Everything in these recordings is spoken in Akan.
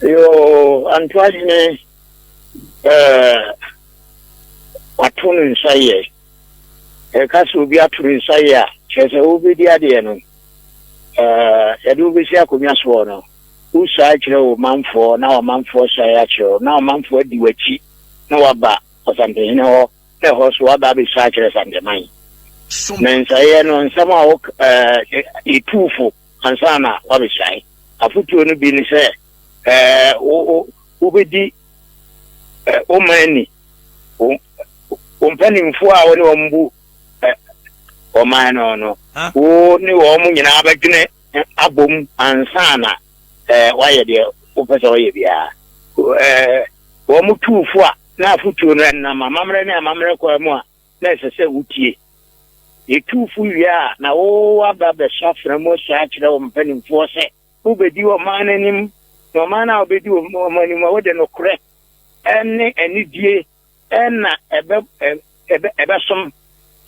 Yoo, Antoahene ɛɛ wato ne nsa yɛ. Ɛka sɛ obi ato ne nsa yɛ a, kyerɛ sɛ wobɛdi adeɛ no, ɛɛ yɛde wobɛsi akonnwa soɔ no, wosuae kyerɛ wo manfoɔ na ɔmanfoɔ suae akyerɛ wo na ɔmanfoɔ adi w'akyi na waba Ɔsantehene hɔ na ɛhɔ so waba abɛsua akyerɛ Santeman. Na nsaeɛ no, nsɛm a wo ɛɛ yɛtuu fo ansa na wabɛsuae. Afotuo no bi ne sɛ ɛɛ wo wo wobɛdi ɛɛ wo man ni, wo wo mpanimfoɔ a wo ne wɔn bu ɛ ɔman no no, wo ne wɔn nyinaa bɛdwene abom ansa na ɛɛ wayɛ deɛ wopɛ sɛ ɔyɛ biara. Ɛɛ wɔn tuu fo a na afotuo no ɛnam amammerɛ ne amammerɛ kwan mu a na ɛsɛ sɛ wotie. Yɛtuu fo wie a, na woaba bɛsɔ afena mu asua akyerɛ wo mpanimfoɔ sɛ wobɛdi ɔman no anim, na ɔman no a wobɛdi wɔn anim a wode nokorɛ ne anidie na ɛbɛ, ɛbɛ, ɛbɛsom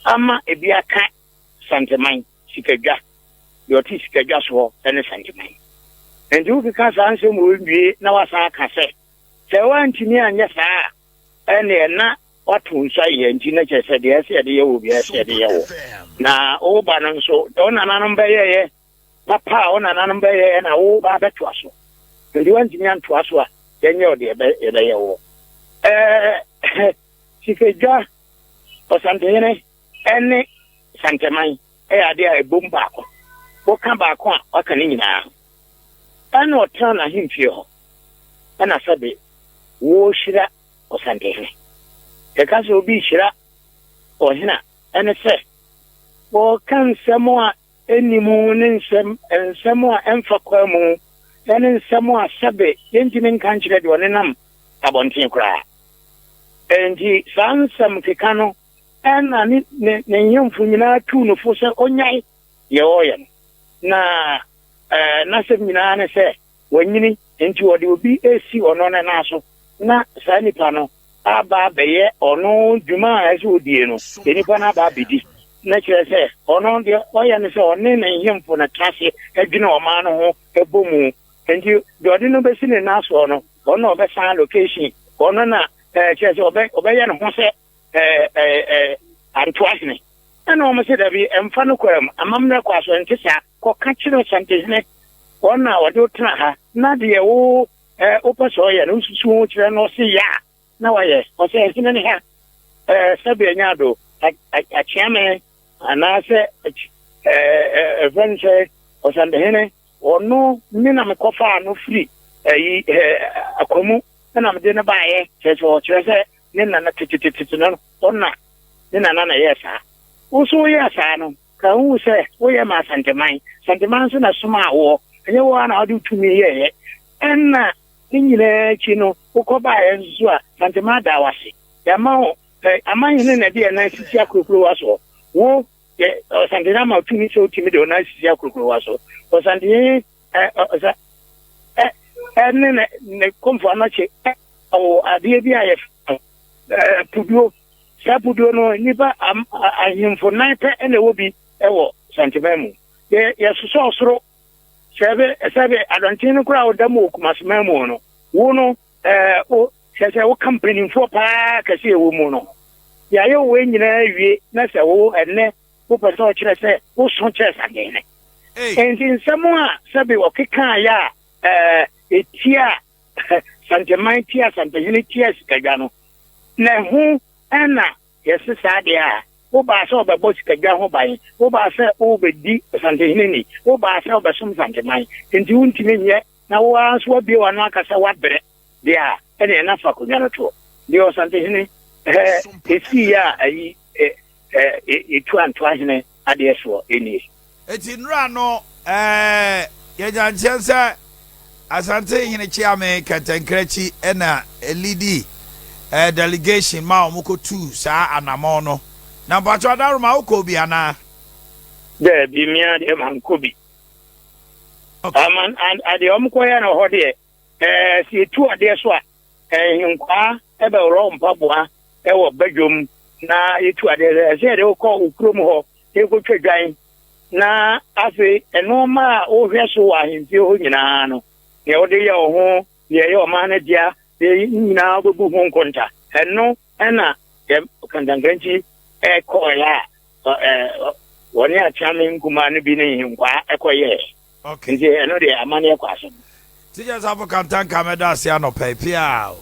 ama ebi aka Santeman, sikadwa, deɛ ɔte sikadwa soɔ ne Santeman. Enti wokeka saa nsɛm wei wie na wasan aka sɛ, sɛ woantumi anyɛ saa a, ɛnneɛ na wato nsa yɛ nti na kyerɛ sɛ deɛ ɛsɛ yɛde yɛ wɔ biara ɛsɛ yɛde yɛ wɔ. Na wo ba no nso, deɛ wo nananom bɛyɛeɛ papa a wo nananom bɛyɛeɛ na wo ba bɛtoa so. Nti woantumi antoa so a, yɛnyɛ wo deɛ yɛbɛyɛ wɔ. Ɛɛ, sikadwa, Ɔsantehene ne Santeman yɛ adeɛ a ɛbom baako. Woka baako a, waka ne nyinaa. Ɛna ɔtena n'ahemfie hɔ. Ɛna sɛbe wɔrehyira Ɔsantehene. Yɛka sɛ obi rehyira ɔhene a, ɛne sɛ wɔreka nsɛm a ɛnni mu ne nsɛm nsɛm a ɛmfa kwan mu ne nsɛm a sɛbe yɛntumi nka nkyerɛ deɛ ɔnenam abɔnten koraa. Enti saa nsɛm keka no ɛna ne ne ne nhemfo nyinaa tuu no fo sɛ ɔnyae deɛ ɔreyɛ no. Na ɛɛ n'asɛm nyinaa ne sɛ wanyini nti ɔde obi resi ɔno ne nan so na saa nipa no aba abɛyɛ ɔno dwuma a ɛsɛ odie no, nipa no aba abɛdi. Na kyerɛ sɛ ɔno deɛ ɔyɛ no sɛ ɔne ne nhemfo no tra ase dwene ɔman no ho bɔ mu. Nti deɛ ɔde no bɛsi ne nan soɔ no, ɔno na ɔbɛsan location, ɔno na ɛɛ kyerɛ sɛ ɔbɛ ɔbɛyɛ ne ho sɛ ɛɛ ɛɛ antoahene. Ɛna wɔn sɛ dabi, ɛmfa no kwan mu, amammerɛ kɔ aso ɛnte saa. Kɔka kyerɛ Ɔsantehene, wɔn na wɔde wo tena ha, na deɛ wo eh, wopɛ sɛ ɔyɛ no, wosusu ho kyerɛ no, ɔse yɛ a, na wayɛ. Ɔsɛ ɛhene ne ha, eh, sɛbe ɛnyɛ ado, akyeame, anaasɛ ɛfrɛ no sɛ Ɔsantehene, ɔno me na mekɔfaa no firi ayi akwamu, ɛna mede no baeɛ, kyerɛ sɛ ɔkyerɛ sɛ ne nana tetetetete no, ɔna ne nana na ɛyɛɛ saa. Wo nso woyɛɛ saa no, Ka hu sɛ woyɛ ma Asanteman. Asanteman nso na ɛsomaa woɔ. Ɛnyɛ wo ara na wode wo tumi yɛeɛ. Ɛnna ne nyinaa akyi no, wokɔbaeɛ nso so a, Asanteman daa wo ase. Yɛama wo, ɛ, amanhene na ɛde yɛn nan sisi akurokurowa soɔ. Wo, yɛ, Ɔsantehene ama wo tumi sɛ wotumi de wo nan sisi akurokurowa so. Ɔsantehene, ɛ, ɔsa, ɛ, ɛne ne, ne Komfo Anɔkye, ɛ, ɔwɔ adeɛ bi a yɛfrɛ no, ɛ, puduo. Saa puduo no, nnipa ahemfo nan pɛ na ɛwɔ bi wɔ Santeman mu. Yɛ yɛsosɔ ɔsoro sɛbe sɛbe adɔnten no koraa a ɔda mu wɔ Kumaseman mu no, wo no ɛɛ wo kyerɛ sɛ woka mpanimfoɔ paa kɛse ɛwɔ mu no. Yɛayɛ wo wei nyinaa wie na sɛ wo ɛnnɛ wopɛ sɛ ɔkyerɛ sɛ woso kyerɛ Santehene. Enti nsɛm a sɛbe ɔkekaeɛ a ɛɛ ɛtia Santeman tia Santehene tia Sikadwa no, na ɛho na yɛse saa deɛ a, wobaa sɛ wobɛbɔ Sikadwa ho ban, wobaa sɛ wobɛdi Santehene ni, wobaa sɛ wobɛsom Santeman, nti wontumi nyɛ na wo ara nso woabue w'ano aka sɛ woabrɛ deɛ a, ɛneɛ na fa akonnwa no toɔ. Deɛ Ɔsantehene ɛɛ ɛsiiɛ a ayi ɛɛ yɛtu Antoahene adeɛ soɔ nie. Enti nnora no ɛɛ yɛnya nkyɛn sɛ Asante Hene Kyeame Kɛntɛnkrɛkyi na ɛlidi ɛɛ delegation ma wɔn kɔ tuu saa anamɔn no. Na mpakyɛw Adaroma wo kɔɔ bi anaa? Daabi, me ara deɛ mankɔ bi. Okay. Aman, adeɛ wɔn kɔyɛ no hɔ deɛ, ɛɛ sɛ yɛtu adeɛ so a, nhenkwaa bɛworɔ mpaboa wɔ badwam na yɛtu adeɛ sɛ ɛsɛ yɛde wokɔ wo kurom hɔ yɛkɔtwa dwan na afei nnoɔma a wohwɛ so wɔ ahemfie hɔ nyinaa no Nea wode yɛ wo ho, nea ɛyɛ ɔman no dea, nea ɛyi nyinaa wobɛbu ho nkonta. Ɛno ɛna yɛ Kantankrankyi ɛkɔɔeɛ a wɔne Akyeame nkumaa no bi ne nhenkwaa ɛkɔyɛɛ. Nti ɛno deɛ amanneɛ kɔ aso. Teacher Safo Kantanka, mɛda ase anɔpa yi piaa o.